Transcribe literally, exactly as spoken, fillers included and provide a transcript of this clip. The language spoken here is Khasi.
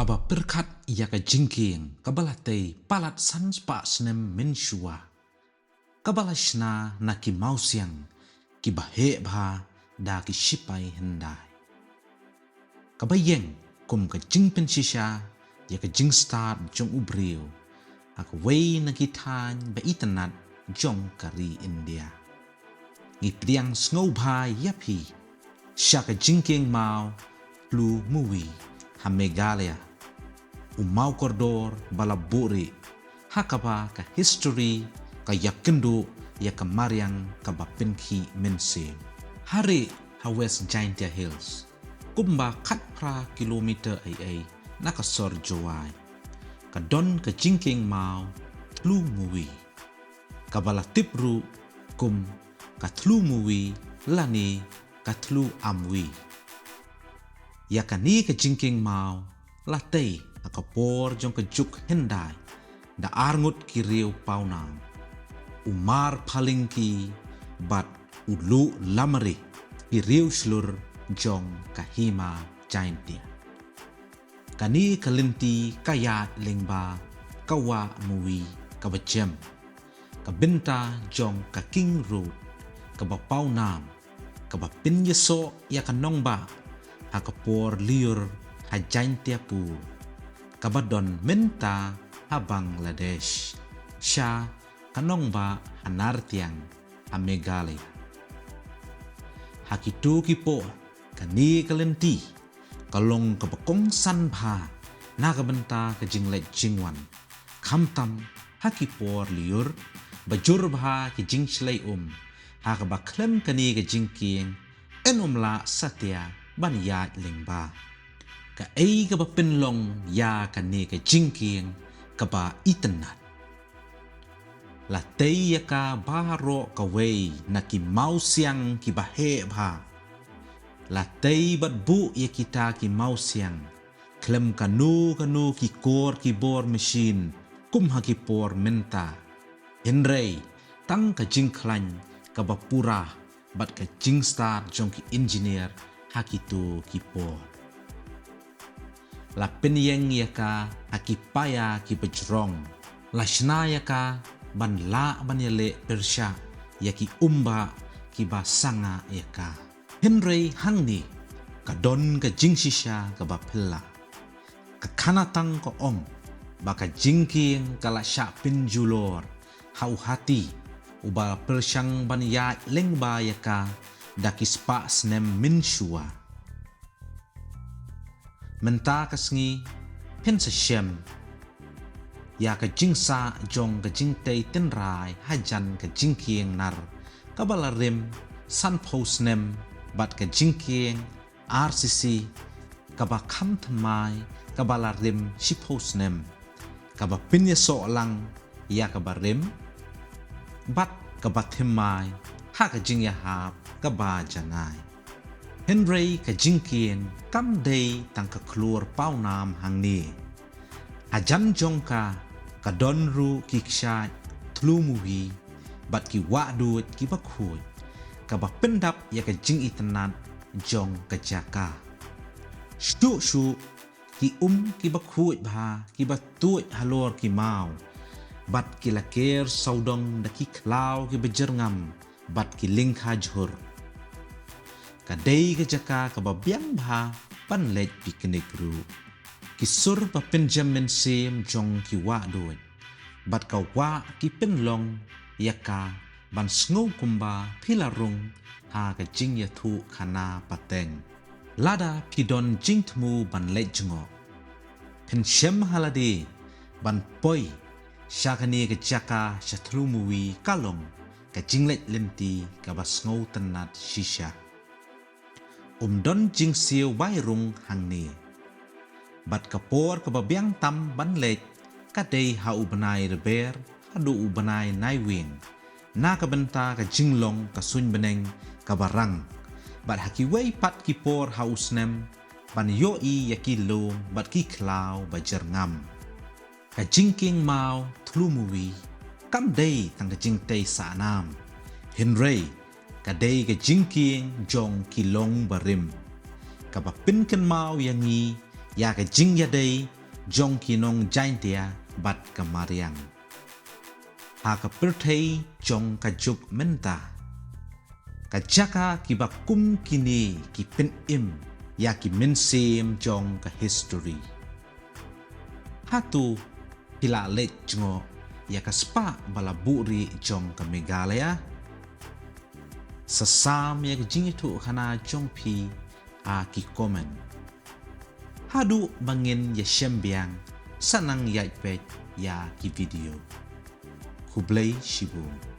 Ba pyrkhat ïa ka jingkieng kaba la tei palat san spah snem mynshuwa, kaba la shna na ki mawsiang kiba heh bha da ki shipai hyndai, kaba ïeng kum ka jingpynshisha ïa ka jingstad jong u briew ha kawei na ki thaiñ ba itynnat jong ka ri India. Ngi pdiang sngewbha ïa phi sha ka jingkieng maw Thlu Muwi ha Meghalaya, u maw kordor ba la buhrieh, ha kaba ka histori ka ïakynduh ïa ka mariang kaba pynkhih mynsiem. Harieh ha West Jaintia Hills, kumba khatphra kilometer eiei na ka sor Jowai, ka don ka jingkieng maw Thlu Muwi, kaba la tip ruh kum ka Thlu Muwi lane ka Thlu Amwi. Ïa kane ka jingkieng maw la tei ha ka por jong ka juk hyndai da arngut ki riew pawnam, u Mar Phalyngki bad u Luh Lamare, ki riew shlur jong ka Hima Jaintia. Kane ka lynti ka ïaid lyngba ka wah Muwi kaba jem, ka bynta jong ka King Road kaba pawnam, kaba pynïasoh ïa ka nongbah ha ka por lyiur ha Jaintiapur, kaba don mynta ha Bangladesh, sha ka nongbah ha Nartiang ha Meghalaya. Ha kito ki por, kane ka lynti ka long kaba kongsan bha na ka bynta ka jingleit jingwan, khamtam ha ki por lyiur, ba jur bha ki jingshlei um, ha kaba khlem kane ka jingkieng yn ym lah satia ban ïaid lyngba. Kaei kaba pynlong ïa kane ka jingkieng kaba itynnat? La tei ïa ka baroh kawei na ki mawsiang kiba heh bha. La tei bad buh ïa kita ki mawsiang khlem kano kano ki kor ki bor machine kum ha ki por mynta. Hynrei tang ka jingkhlaiñ kaba pura bad ka jingstad jong ki engineer ha kito ki por. La pynïeng ïa ka ha ki paia kiba jrong. La shna ïa ka ban lah ban ïaleh pyrshah ïa ki umbah kiba sangah ïa ka. Hynrei hangne ka don ka jingshisha kaba phylla. Ka khana tang ka ong ba ka jingkieng ka la shah pynjulor ha u hati uba pyrshang ban ïaid lyngba ïa ka da ki spah snem mynshuwa. Mynta ka sngi phin sa shem ïa ka jingsah jong ka jingtei tynrai hajan ka jingkieng nar kaba la rim sanphew snem bad ka jingkieng R C C kaba kham thymmai kaba la rim shiphew snem, kaba pynïasoh lang ïa kaba rim bad kaba thymmai ha ka jingïahap kaba janai. Hynrei ka jingkieng kam dei tang ka khlur pawnam hangne. Hajan jong ka ka don ruh ki kshaid Thlu Muwi bad ki wahduid kiba khuid, kaba pyndap ïa ka jingitynnat jong ka jaka. Shuh shuh ki um kiba khuid bha kiba tuid halor ki maw bad ki laker sawdong da ki khlaw kiba jyrngam bad ki lyngkha jhur. Ka dei ka jaka kaba biang bha ban leit picnic ruh. Ki sur ba pynjem mynsiem jong ki wahduid bad ka wah ki pynlong ïa ka ban sngew kumba phi la rung ha ka jingïathuhkhana pateng. Lada phi don jingthmu ban leit jngoh, phin shem ha lade ban poi sha kane ka jaka sha Thlu Muwi ka long ka jingleit lynti kaba sngewtynnat shisha. Um don jingsiew bai rung hangne. Bad ka por kaba biang tam ban leit ka dei ha u bnai Rber haduh u bnai Naiwieng, na ka bynta ka jinglong ka suiñ bneng kaba rang. Bad ha kiwei pat ki por ha u snem ban ïohi ïa ki lum bad ki khlaw ba jyrngam. Ka jingkieng maw Thlu Muwi kam dei tang ka jingtei sahnam, hynrei ka dei ka jingkieng jong ki long barim, kaba pynkynmaw ïa ngi ïa ka jingïadei jong ki nong Jaintia bad ka Mariang. Ha ka pyrthei jong ka juk mynta, ka jaka kiba kum kine ki pynim ïa ki mynsiem jong ka history. Hato phi la leit jngoh ïa ka spah ba la buhrieh jong ka Meghalaya? Sa sam ïa ka jingïathuhkhana jong phi ha ki comment. Haduh ba ngin ïashem biang, sa nang ïaid peit ïa ki video. Khublei shibun.